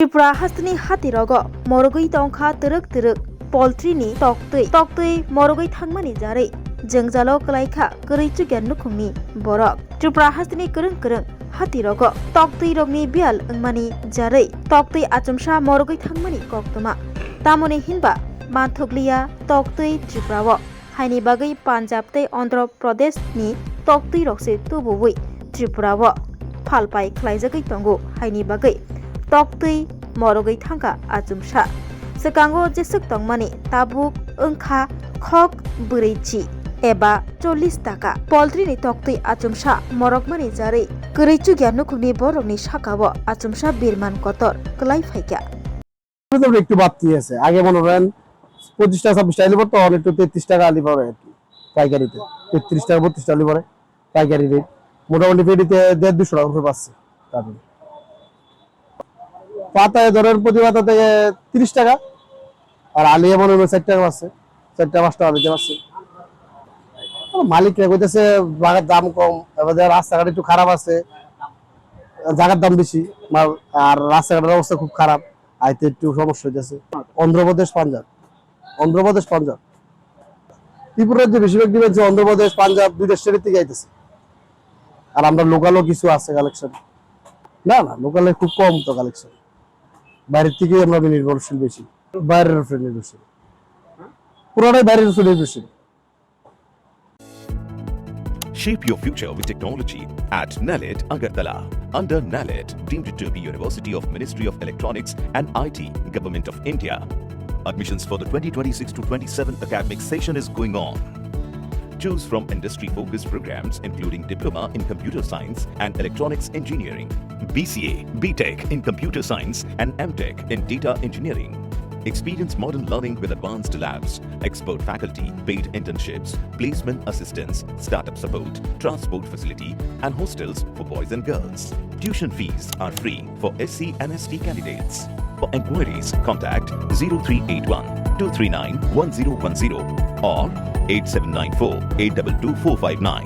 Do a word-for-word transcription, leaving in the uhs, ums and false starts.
Tripura hasteni hatirogo morogwi tongkha twrwk twrwk poultry ni toktwi. Toktwi morogwi thangmani jarwi jwngjalo kwlaikha kwrwi chukya nukhungni borok. Tripura hasteni kwrwng kwrwng hatirogo toktwi rokni biyal wngmani jarwi toktwi achomsa morogwi thangmani koktwma. Tamoni hinba manthokliya toktwi Tripura o. Haini bagwi Punjab tei Andhra Pradesh ni toktwi rok se tubuwi Tripura o phalpai khlaijagwi tongo. Haini bagwi toktwi morogwi thangkha achomsa. Swkango jeswk tongmani tabuk wngkha khok bwrwichi eba chollish taka. Poultry ni toktwi achomsa morokmani jarwi kwrwi chukya nukhungni borokni sakao achomsa birman kotor kwlai phaikha. তো একটু বাড়তি আছে। আগে মনে করেন পঁচিশ টাকা, ছাব্বিশ টাকা আলি পড়তো, এখন একটু তেত্রিশ টাকা আলি পড়ে আর কি পাইকারিতে। তেত্রিশ টাকা, বত্রিশ টাকা আলি পড়ে পাইকারি রেট। মোটামুটি পেটিতে দেড় দুশো টাকা করে পাচ্ছে কার্টুন। পাতায় ধরেন প্রতি পাতা থেকে তিরিশ টাকা, আর আলি এমন হইলো চার টাকা পাচ্ছে, চার টাকা পাঁচ টাকা আলিতে পাচ্ছে। তো মালিকরা কইতেছে বাগার দাম কম, এবার যে রাস্তাঘাট একটু খারাপ আছে, জায়গার দাম বেশি, মা-, আর রাস্তাঘাটের অবস্থা খুব খারাপ। আইতে একটু সমস্যা হইতেছে। অন্ধ্রপ্রদেশ, পাঞ্জাব, অন্ধ্রপ্রদেশ, পাঞ্জাব, ত্রিপুরা রাজ্যে বেশিরভাগ ডিম হচ্ছে অন্ধ্রপ্রদেশ, পাঞ্জাব, দুই দেশ থেকে আইতেছে। আর আমরা লোকালও কিছু আছে কালেকশন। না, না, লোকালে খুব কম তো কালেকশন। বাইরের থেকেই আমরা নির্ভরশীল বেশি। বাইরের উপরে নির্ভরশীল। পুরোটাই বাইরের উপরে নির্ভরশীল। Shape your future with technology at NALET Agartala. Under NALET, deemed to be University of Ministry of Electronics and I T, Government of India. Admissions for the twenty twenty-six to twenty-seven academic session is going on. Choose from industry-focused programs including Diploma in Computer Science and Electronics Engineering, B C A, B Tech in Computer Science and M Tech in Data Engineering. Experience modern learning with advanced labs, expert faculty, paid internships, placement assistance, startup support, transport facility, and hostels for boys and girls. Tuition fees are free for S C and S T candidates. For inquiries, contact zero three eight one two three nine one zero one zero or eight seven nine four eight two two four five nine.